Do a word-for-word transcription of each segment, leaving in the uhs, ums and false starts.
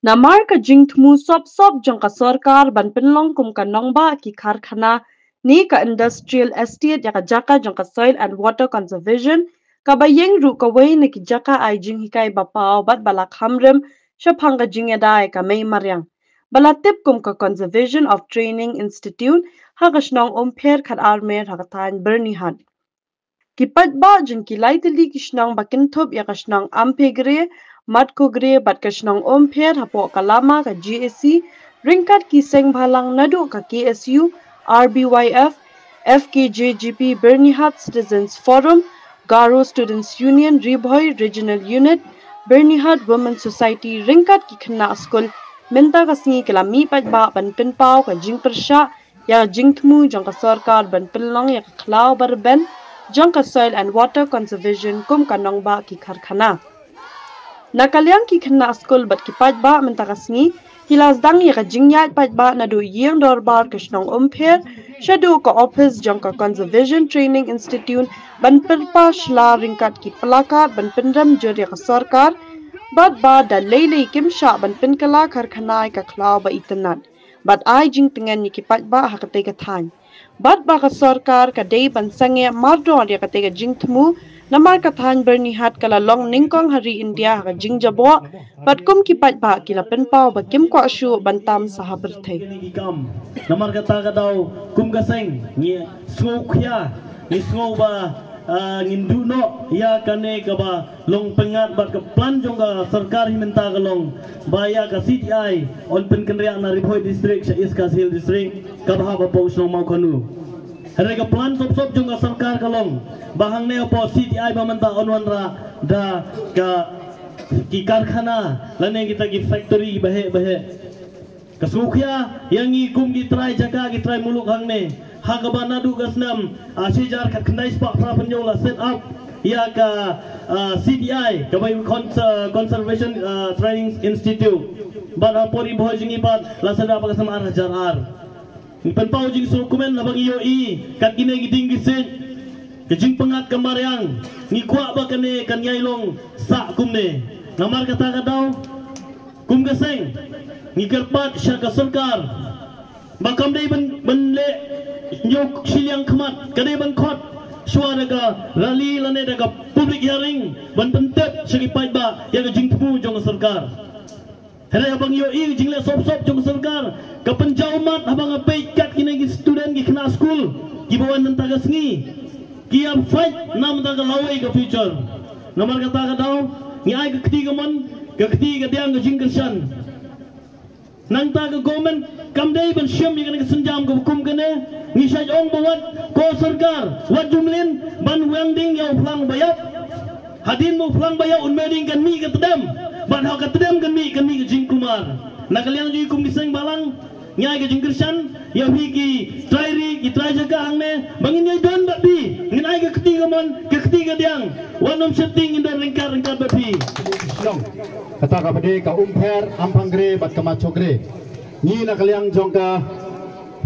Namar ka jingthmu sop sop jong ka sorkar ban pynlong kum ka nongbah ki karkhana ne ka industrial estate ïa ka jaka jong ka soil and water conservation, kaba ïeng ruh kawei na ki jaka ai jinghikai ba paw bad ba la kham rim shaphang ka jingïada ïa ka mei mariang, ba la tip kum ka Conservation of Training Institute, ha ka shnong Umpher, khatar mer ha ka thaiñ Byrnihat. Ki paidbah jong ki lai tylli ki shnong ba kynthup ïa ka shnong Ampegre, Matkogre bad ka shnong Umpher hapoh ka lama ka G A C, ryngkat ki seng bhalang naduh ka K S U, R B Y F, F K J G P, Byrnihat Citizens Forum, Garo Students Union, Ri Bhoi Regional Unit, Byrnihat Women Society, ryngkat ki khynnah skul, mynta ka sngi ki la mih paidbah ban pynpaw ka jingpyrshah ïa ka jingthmu jong ka sorkar ban pynlong ïa ka khlaw ba rben jong ka soil and water conservation kum ka nongbah ki karkhana. Na ka liang ki khynnah skul bad ki paidbah mynta ka sngi ki la sdang ïa ka jingïaid paidbah naduh ïing dorbar ka shnong Umpher shaduh ka ophis jong ka Conservation Training Institute ban pyrpa shla ryngkat ki placard ban pynrem jur ïa ka sorkar, bad ba da lei lei kim shah ban pynkylla karkhana ïa ka khlaw ba itynnad bad ai jingtngen ïa ki paidbah ha katei ka thaiñ. Bad ba ka sorkar ka dei ban sangeh mardor ïa katei ka jingthmu, namar ka thaiñ Byrnihat ka la long nyngkong ha ri India ha ka jingjaboh, bad kum ki paidbah ki la pynpaw ba kim kwah shuh ban tam sha ha pyrthei. Namar kata ka daw kum ka seng ngi sngewkhia, ngi sngew ba, ah, ngin duh noh ïa kane kaba long pyngngad bad ka plan jong ka sorkar hi mynta ka long ba ïa ka C T I yn pynkynriah na Ri Bhoi District sha East Khasi Hills District, kaba hap hapoh shnong Mawkhanu. Hynrei ka plan sop sop jong ka sorkar ka long ba hangne hapoh C T I ba mynta yn wanrah da ka ki karkhana lane kita ki factory baheh baheh. Ka sngewkhia ïa ngi kum ki trai jaka, ki trai muluk hangne, ha kaba naduh ka snem, ah, shi hajar khatkhyndai spah phra phew la set up ïa ka, ah, C T I, kaba Cons-, ah, Conservation, ah, Training Institute. Bad ha por i bhoi jong ngi pat la set up ha ka snem ar hajar ar. Ngi pynpaw jingsngewkmen haba ngi ïohi kat kine ki dieng ki siej, ka jingpyngngad ka mariang, ngi kwah ba kane kan ïai long sah kumne. Namar kata ka daw, kum ka seng, ngi kyrpad sha ka sorkar ba kam dei ban, ban leh ñiewshiliang khmat, ka dei ban khot shuwa da ka rally lane da ka public hearing ban pyntip sha ki paidbah ïa ka jingthmu jong ka sorkar. Hynrei haba ngi ïohi ka jingleh sop sop jong ka sorkar, ka pynjaw mat haba nga peit kat kine ki student, ki khynnah skul kiba wan mynta ka sngi, ki ïa fight na mynta ka lawei ka future. Namar kata ka daw ngi ai ka kti kamon, ka kti kadiang, ka jingkyrshan. Nangta ka government kam dei ban shim ïa kane ka sienjam kaba kum kane. Ngi shait ong ba wat ko sorkar, wat ju mlien ban weng ding ïa u phlang ba ïap. Hadien ba u phlang ba ïap un mih ding kan mih ka tdem, bad ha ka tdem kan mih, kan mih ka jingkulmar. Na ka liang jong ngi kum ki seng balang, ngi ai ka jingkyrshan ïa phi ki trai ri, ki trai jaka hangne, ba ngin ïai don bad phi, ngin ai ka kti kamon, ka kti kadiang. Wat nym sheptieng, ngin don ryngkat ryngkat bad phi. Kata kaba dei ka Umpher, Ampangre bad ka Machokre. Ngi na ka liang jong ka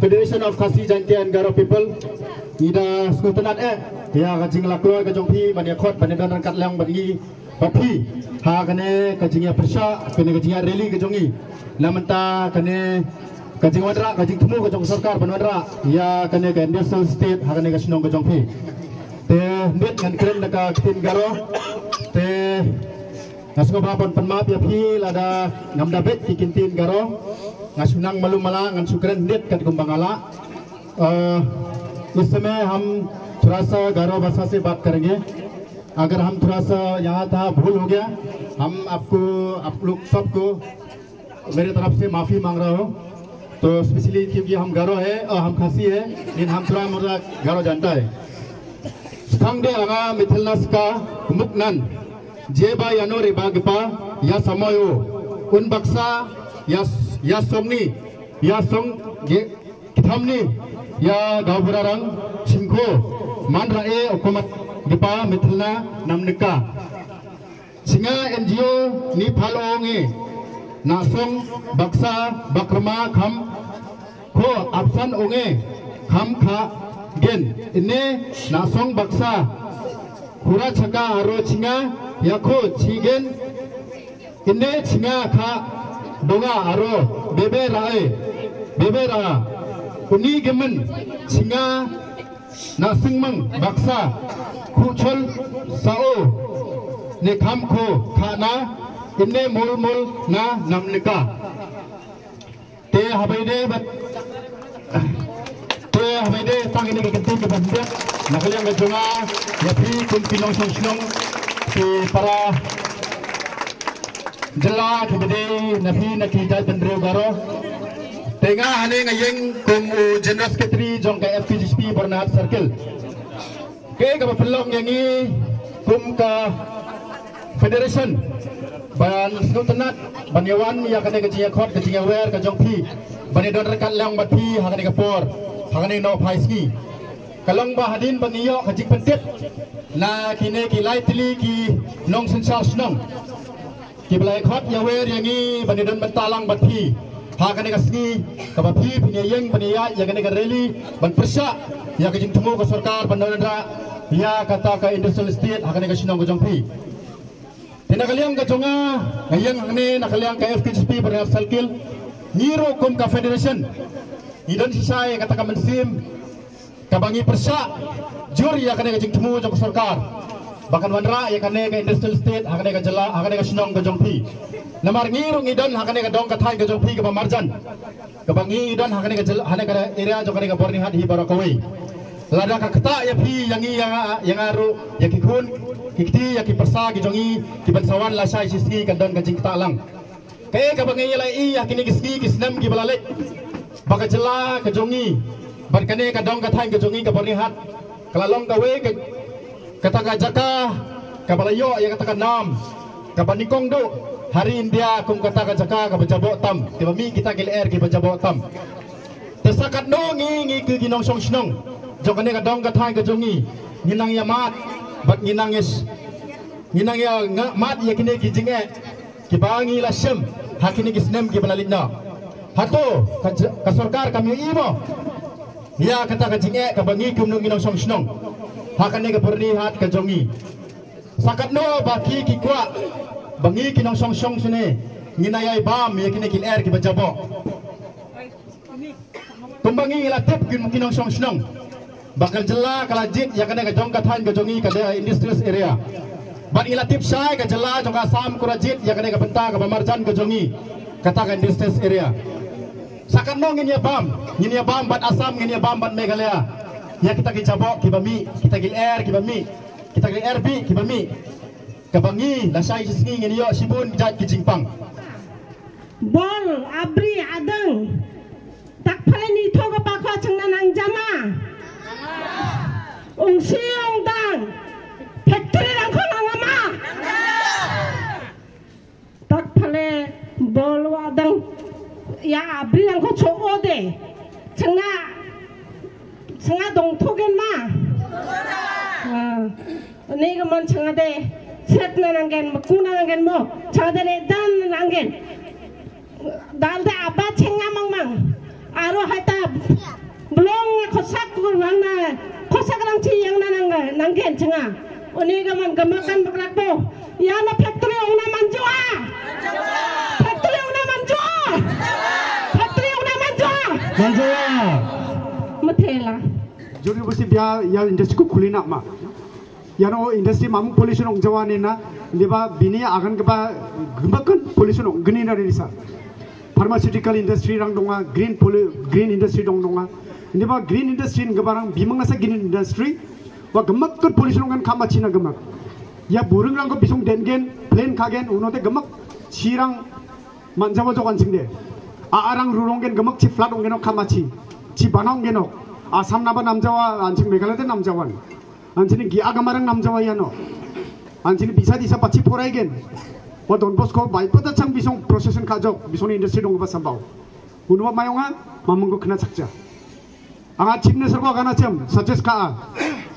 Federation of Khasi Jaintia and Garo People, ngi da sngewtynnad eh ïa ka jingïaleh ka jong phi ban ïakhot ban ïadon ryngkat lang bad ngi, bad phi, ha kane ka jingïapyrshah, kane ka jingïarally ka jong ngi na mynta, kane ka jingwanrah, ka jingthmu ka jong ka sorkar ban wanrah ïa kane ka industrial estate ha kane ka shnong ka jong phi. Te hynrei ngan kren da ka ktien Garo. Te nga sngewbha ban pan map ïa phi lada ngam da beit ki ktien Garo. Nga shu nang malu mala, ngan shu kren hynrei katkum ba nga lah. अ, इस समय हम थोड़ा सा गारो भाषा से बात करेंगे। अगर हम थोड़ा सा यहाँ था भूल हो गया, हम आपको, आप लोग सबको मेरे तरफ से माफी मांग रहा हूँ। तो स्पेशली क्योंकि हम गारो है और हम खासी है, लेकिन हम थोड़ा मोड़ा गारो जानता है। Sthang de anga mithelna ska kumuk nan, jeba yano reba gepa, ya samoyo, un baksa, ya, ya songni, ya song ge, kithamni, ya gauburarang, singko, man rae, okumat gepa mithelna namnika. Singa N G O ni phalo nge, na song baksa bakrama kham ko apsan onge kham kha gen ine na song baksa Pura chaka aro chinga, yako chigen, ine chinga kha, donga aro, bebe rae, bebe ra, uni gemen, chinga, na singmang, baksa, kuchol, sao, ne kamko, khana, ine mol mol, na namnika. Te habai de bat te habai de tang ini ka kynti ka ban biak na ka liang ka jong nga, ïa phi kum ki nongshong shnong ki para jylla ki ba dei na phi na ki jaitbynriew Garo. Te nga hangne nga ïeng kum u General Secretary jong ka F K G C P Byrnihat Circle. Kaei kaba pynlong ïa ngi kum ka federation ban sngewtynnat, ban ïawan ïa kane ka jingïakhot, ka jingïawer ka jong phi, ban ïadon ryngkat lang bad phi ha kane ka por, ha kane ka nongphai sngi. Ka long ba hadien ba ngi ïoh ka jingpyntip na kine ki lai tylli ki nongsynshar shnong, ki ba la ïakhot ïawer ïa ngi ban ïadon bynta lang bad phi ha kane ka sngi kaba phi phin ïeng ban ïaid ïa kane ka rally ban pyrshah ïa ka jingthmu ka sorkar ban wanrah ïa kata ka industrial estate ha kane ka shnong ka jong phi. Te na ka liang ka jong nga, nga ïeng hangne na ka liang ka F K G C P Byrnihat Circle, ngi ruh kum ka federation ngi don shisha ïa kata ka mynsiem kaba ngi pyrshah jur ïa kane ka jingthmu jong ka sorkar ba kan wanrah ïa kane ka industrial estate ha kane ka jylla, ha kane ka shnong ka jong phi. Namar ngi ruh ngi don ha kane ka dong ka thaiñ ka jong phi kaba marjan, kaba ngi don ha kane ka jylla, ha kane ka area jong kane ka Byrnihat hi baroh kawei. Lada ka ktah ïa phi, ïa ngi, ïa nga, ïa nga ruh, ïa ki khun ki kti, ïa ki pyrsa ki jong ngi ki ban sa wan lashai shisngi, kan don ka jingktah lang. Kaei kaba ngi la ïohi ha kine ki sngi ki snem ki ba la leit, ba ka jylla ka jong ngi bad kane ka dong ka thaiñ ka jong ngi ka Byrnihat ka la long kawei ka, kata ka jaka kaba la ïoh ïa kata ka nam kaba nyngkong duh ha ri India kum kata ka jaka kaba jaboh tam, kaba mih kita ki lyer kiba jaboh tam. Te sa katno ngi, ngi ki, ki nongshong shnong jong kane ka dong ka thaiñ ka jong ngi, ngi nang ïa mad bad ngi nang ïa s-, ngi nang ïa nga-, mad ïa kine ki jingeh kiba ngi la shem ha kine ki snem kiba la leit noh. Hato ka j-, ka sorkar kam ïohi mo ïa kata ka jingeh kaba ngi kumno ngi nongshong shnong ha kane ka Byrnihat ka jong ngi? Sa katno ba ki, ki kwah ba ngi ki nongshong shnong shane ngi nang ïai bam ïa kine ki lyer kiba jaboh? Kumba ngi la tip ki, ki nongshong shnong ba ka jylla ka la jied ïa kane ka dong ka thaiñ ka jong ngi ka dei industrial area. Bad ngi la tip shai ka jylla jong ka Assam ka la jied ïa kane ka bynta kaba marjan ka jong ngi, kata ka industrial area. Sa katno ngin ïa bam, ngin ïa bam bad Assam, ngin ïa bam bad Meghalaya ïa kita ki jaboh kiba mih, kita ki lyer kiba mih, kita ki lyer bih kiba mih, kaba ngi lashai shisngi ngin ïoh shibun jait ki jingpang. Bol, abri, adang. Tak pale ni thoga pa kho chang na nang jama. Ung si ung dang. Factory rang kho nang ama. Tak pale bol wa dang. Ya abri rang kho cho ode. Chang na, chang na dong thogen ma. Ah. Ni ka mon chang ade. Set na nang gen, ma ku na nang gen mo. Chang ade ne dan na nang gen. Dal da aba cheng nga mang mang. Aro hai ta blong khosak ko rang na, khosak rang chi yang na nang, nang gen chenga. Uni ka man ka makan bakrak po. Ya na factory ong na manjua. Factory ong na manjua. Factory ong na manjua. Manjua. Mathela. Jodi besi bia ya industry ko khuli na ma. Ïano industry mamung pollution ong jawa ne na, liba bini agan kaba gumbakan pollution ong gini na risa. Pharmaceutical industry rang donga, green poli-, green industry dong donga. Liba green industry ngaba rang bimang nasa green industry, wa gumbakan pollution ong kan kama china gumbak. Ya burung rang ko bisong den gen, plane ka gen, unote gumbak chirang manjawa jok ansing de. A arang rurong gen gumbak chi flat ong genok kama chi. Chi banong genok. Assam naba namjawa ansing Meghalaya te namjawan. Anjini gi aga marang namjawa ïano. Anjini bisa disa pachi porai gen. Wa Don Bosco bai pata chang bisong procession ka jok, bisong industry dong ba sambau. Unwa mayonga, mamung ko kena chakcha. Anga chief minister ko gana chem, suggest ka a.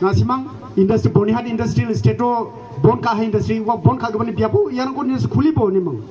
Na simang, industry Bonihat industrial estate ro, bon ka ha industry, wa bon ka gabani biapu, ïano ko industry khuli bo ni mang.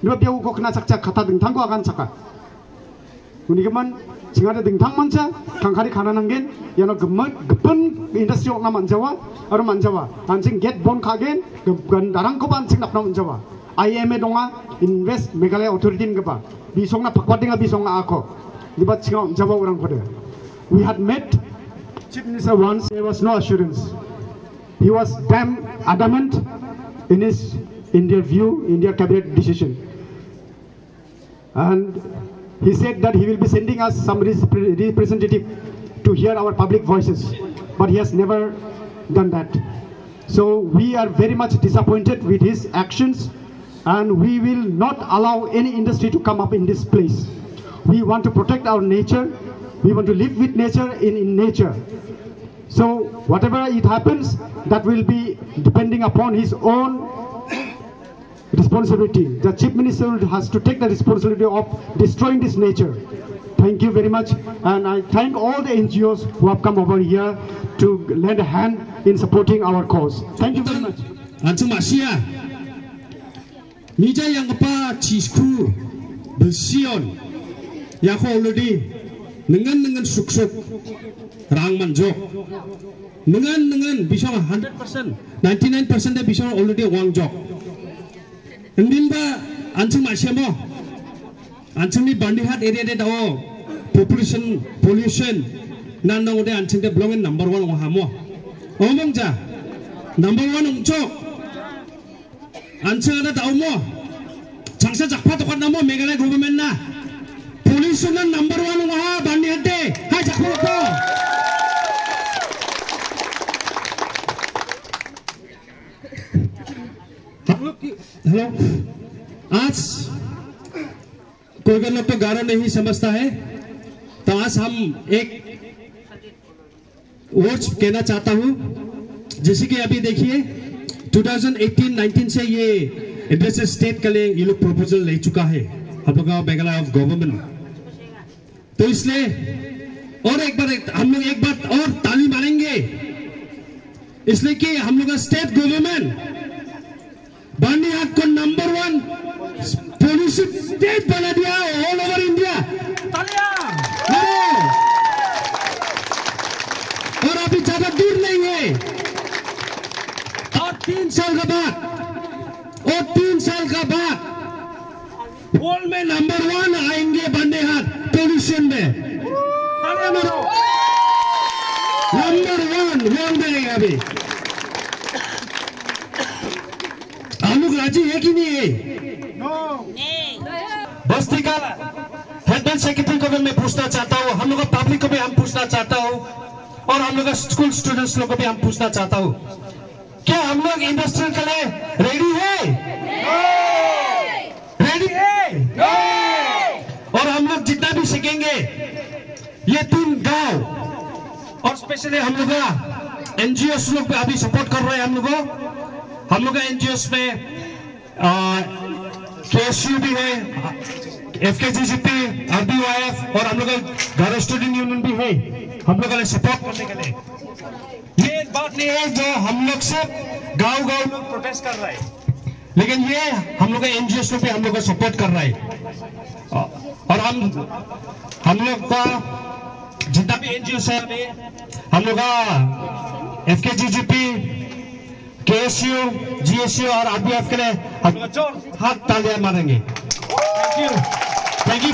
Dua biapu ko kena chakcha kata ding thang ko agan chaka. Uni ka man, Jingade dingthang mancha, khangkhari khana nanggen, yano gemet, gepen industry okna manjawa, aru manjawa. Anjing get bon kagen, gen darang ko ban jing napna manjawa. I M A donga, Invest Meghalaya Authority ngaba. Bisong na pakwadinga bisong na ako. Diba chinga manjawa orang kode. We had met Chief Minister once, there was no assurance. He was damn adamant in his, in their view, in their cabinet decision. And he said that he will be sending us some repre- representative to hear our public voices, but he has never done that. So we are very much disappointed with his actions, and we will not allow any industry to come up in this place. We want to protect our nature. We want to live with nature, in, in nature. So whatever it happens, that will be depending upon his own responsibility. The Chief Minister has to take the responsibility of destroying this nature. Thank you very much, and I thank all the N G Os who have come over here to lend a hand in supporting our cause. Thank you very much. Ansu masia. Mija yang kapa chisku besion. Yang ko already nengen nengen suk suk rang manjok. Nengen nengen bisong hundred percent, ninety nine percent de bisong already wang jok. Endin ba ansu masia mo. Ansu ni Byrnihat area de dao population pollution nan nang de ansu de belong in number one wahamo. Omong ja number one ong jok. Ansu ada dao mo. Changsa jakpa tokat namo Meghalaya government na. Pollution na number one wahamo Byrnihat de. Hai jakpa ko. Hello. आज कोई गलत तो गारा नहीं समझता है, तो आज हम एक वर्ड्स कहना चाहता हूँ। जैसे कि अभी देखिए, ट्वेंटी एटीन नाइनटीन से ये इंडस्ट्रियल स्टेट के लिए ये लोग प्रपोजल ले चुका है हम लोग का मेघालय ऑफ गवर्नमेंट। तो इसलिए और एक बार एक, हम लोग एक बार और ताली मारेंगे, इसलिए कि हम लोग का स्टेट गवर्नमेंट बर्निहाट को नंबर वन पॉलिसी स्टेट बना दिया ऑल ओवर इंडिया। तालियां। अरे, और अभी ज्यादा दूर नहीं है, और तीन साल का बाद, और तीन साल का बाद वर्ल्ड में नंबर वन आएंगे बर्निहाट पॉल्यूशन में। तालियां मारो। नंबर वन वर्ल्ड में आएगा अभी। हम लोग राजी है कि नहीं है? बस्ती का हेडमैन सेक्रेटरी को भी मैं पूछना चाहता हूँ, हम लोग का पब्लिक को भी हम पूछना चाहता हूँ, और हम लोग का स्कूल स्टूडेंट्स लोग को भी हम पूछना चाहता हूँ, क्या हम लोग इंडस्ट्रियल के लिए रेडी है? रेडी है? और हम लोग जितना भी सीखेंगे, ये तीन गांव और स्पेशली हम लोग का एनजीओ लोग भी अभी सपोर्ट कर रहे हैं हम लोग को। हम लोग का एनजीओ में केएसयू भी है, एफकेजीजीपी, आरबीवाईएफ और हम लोग का गारो स्टूडेंट यूनियन भी है हम लोग का लिए सपोर्ट करने के लिए। ये बात नहीं है जो हम लोग से गांव गांव में प्रोटेस्ट कर रहा है, लेकिन ये हम लोग का एनजीओ लोग भी हम लोग का सपोर्ट कर रहा है। और हम हम लोग का जितना भी एनजीओ है अभी, हम लोग का एफकेजीजीपी, केएसयू, जीएसयू और आरबीएफ के लिए हम लोग जोर हाथ तालियां मारेंगे। थैंक यू। थैंक यू।